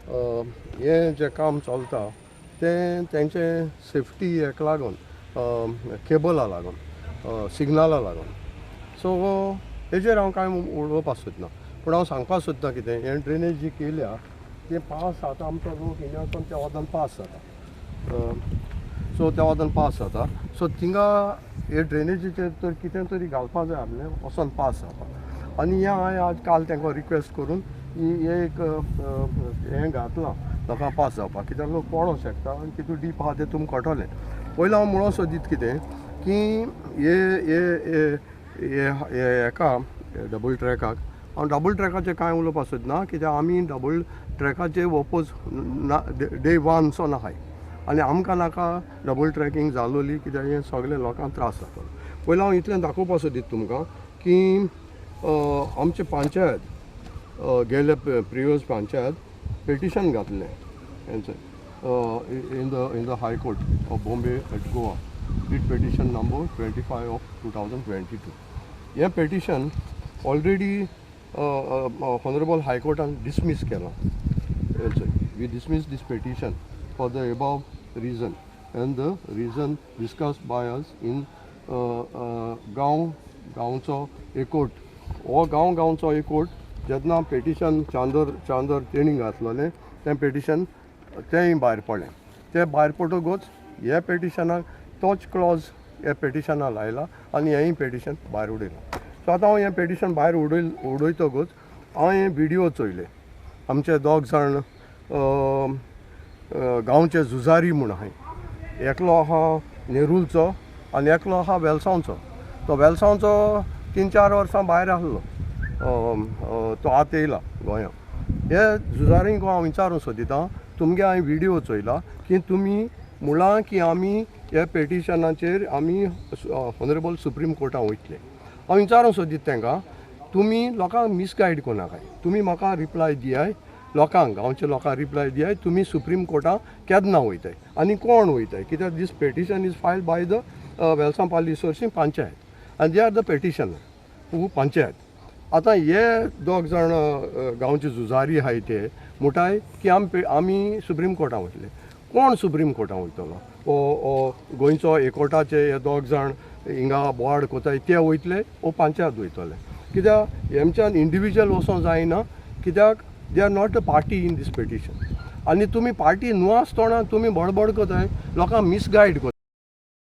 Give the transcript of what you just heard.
हें जें काम चलता तें तेंचें सेफ्टी हेका लागून, केबला लागून, सिग्नला लागून. सो हेजेर हांव कांय उलोवपाक सोदना, पूण हांव सांगपाक सोदता कितें, हें ड्रेनेज जी केल्या तें पास आतां आमचो लोक हिंगा वचोन त्या वतान पास जाता. सो त्या वतान पास जाता, सो थिंगा हे ड्रेनेजीचेर तर कितें तरी घालपा जाय आसलें वचोन पास जावपाक. आनी हें हांवें आज काल तांकां रिक्वेस्ट करून ही एक हें घातलां लोकांक पास जावपाक, कित्याक लोक पडोंक शकता आनी तितून डीप आहा तें तुमकां कळटलें. पयलीं हांव म्हणूंक सोदीत कितें की हे हे हे हेका डबल ट्रॅकाक हांव डबल ट्रॅकाचेर कांय उलोवपाक सोदना, कित्याक आमी डबल ट्रॅकाचेर ओपोज ना डे वनसोन आहाय आनी आमकां नाका डबल ट्रॅकिंग जालोली, कित्याक हें सगळें लोकांक त्रास जातलो. पयलीं हांव इतलें दाखोवपाक सोदीत तुमकां की आमचे पंचायत गेले प्रिवियस पंचायत पेटिशन घातलें हेंचें in the High Court of Bombay at Goa, writ petition number 25 of 2022. हें पेटिशन ऑलरेडी ऑनरेबल हायकोर्टान डिसमीस केलां. We dismiss this petition for the above reason and the reason discuss by us in गांव गांवचो एकवट. हो गांव गांवचो एकवट जेन्ना पेटिशन चांदर चांदर तेणी घातलेलें तें पेटिशन तेंय भायर पडलें. तें भायर पडटकूच ह्या पेटिशनाक तोच क्लॉज ह्या पेटिशना लायला आनी हेंय पेटिशन भायर उडयलां. सो आतां हांव हें पेटिशन भायर उडयतकूच हांवें हे विडियो चोयले. आमचे दोग जाण गांवचे झुजारी म्हूण आहाय, एकलो आहा नेरुलचो आनी एकलो आहा वेलसांवचो. तो वेलसांवचो 3-4 वर्सां भायर आसलो, तो आतां येयला गोंयांत. हे झुजारींक हांव विचारूंक सोदितां, तुमगे हांवें विडियो चोयला की तुमी म्हळां की आमी ह्या पेटिशनाचेर आमी ऑनरेबल सुप्रीम कोर्टान वयतले. हांव विचारूंक सोदीत तांकां, तुमी लोकांक मिसगायड करनाकाय, तुमी म्हाका रिप्लाय दियाय, लोकांक गांवच्या लोकांक रिप्लाय दियाय, तुमी सुप्रीम कोर्टान केन्ना वयताय आनी कोण वयताय, कित्याक this petition is filed by the Velsao Palli Sorsi panchayat आनी they are the petitioner who panchayat. आतां हे दोग जाण गांवचे झुजारी आहाय ते म्हणटाय की आमी सुप्रीम कोर्टान वयतले. कोण सुप्रीम कोर्टान वयतलो? ओ गोंयचो एकवटाचे हे दोग जाण हिंगा बोवाळ कोताय ते वयतले ओ पंचायत वयतले? कित्याक हेमच्यान इंडिविज्युअल वचोंक जायना, कित्याक they are not a party in this petition. आनी तुमी पार्टी न्हू आसतना तुमी बडबड कोताय, लोकांक मिसगायड कोताय.